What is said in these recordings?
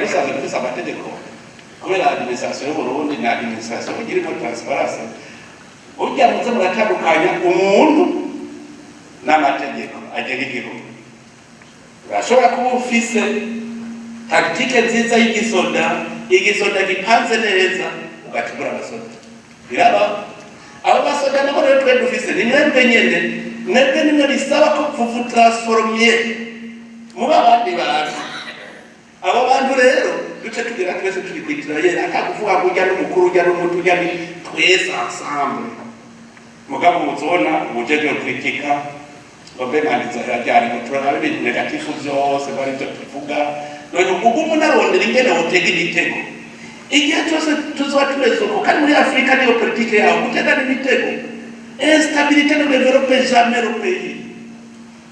Dusanzwe dufise amategeko, kubera administration y'Uburundi na administration irimo transparence. Burya muze muratandukanya umuntu n'amategeko agenga igihugu. Urashobora kuba ufise tactique nziza y'igisoda, igisoda gipanze neza, ugategura abasoda, biraba. Abo basoda nabo rero twe dufise ni mwebwe nyene. Mwebwe nimwe bisaba ko vous transformiez muba abandi bantu. Abo bantu rero duce tugira twese turi kwitira atakuvuga ngo ujya n'umukuru, ujya n'umutu, ujya ni twese ensemble. Mugabo muzobona ubujejwe kritika ngo mbe mandiza ryari, ngo turarabe ibintu négatifs vyose, ngo arivyo tuvuga. None ugumu narondera ingene wotega imitego. Igihe cyose tuzoba tumeze uko, kandi muri Afurika niyo politike yaho gutegana imitego. Instabilité ne développe jamais le pays.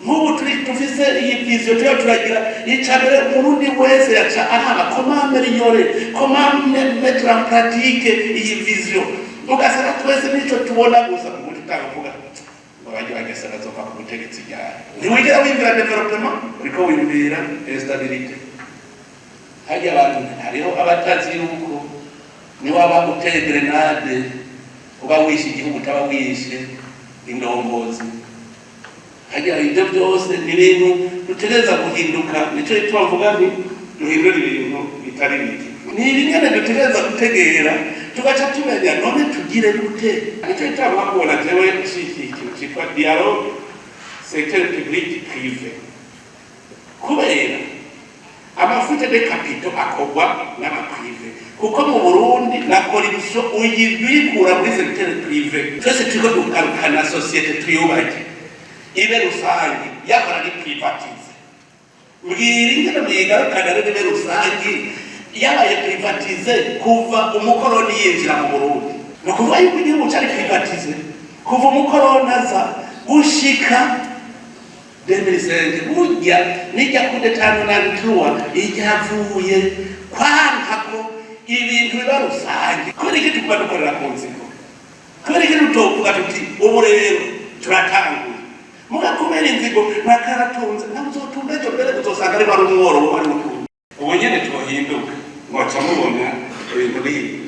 Nk'ubu turi dufise iyi vision, turiho turagira icambere. Umurundi wese yaca araba comment améliorer, comment mettre en pratique iyi vision. Ugasanga twese nico tubona gusa. Mu buryo utavuga ngo bajye bagese bazova ku butegetsi ryari, ntiwigera wiyumvira développement, uriko wiyumvira instabilité. Harya abantu, hariho abatazi yuko niwaba uteye grenade uba wishe igihugu, utaba wishe indongozi. Harya ibyo byose ni ibintu dutegereza guhinduka. Nicyo gituma mvuga nti duhindure ibintu bitari bike. Ni ibinyene dutegereza gutegera, tugaca tumenya none tugire gute. Nicyo gituma kubona jewe nshigikiye ikintu cyitwa dialogue secteur public privé, kubera ama fuites de capitaux akorwa n'aba privés, kuko mu Burundi na corruption uyikura muri secteur privé. Twese turiko tugarukana société, tuyubake ibe rusange, yahora ari privatisée. Mbwira ingene muyigarukana rero ibe rusange, yabaye privatisée kuva umukoroni yinjira mu Burundi. Ni ukuvuga yuko igihugu cari privatisé kuva umukoroni aza gushika 2005. Burya nijya coup d'état nonante-trois ijyavuye kwanka ko ibintu biba rusange. Kubera iki tuguma dukorera ku nzigo? Kubera iki tutovuga tuti ubu rero turatanguye? Muga kubera inzigo, nakaratunze, ntabwo uzotunga ejo, mbere uzosanga ari wari umworo, wari utunze. Ubu nyene twohinduka, mwoca mubona ibintu bihinduka.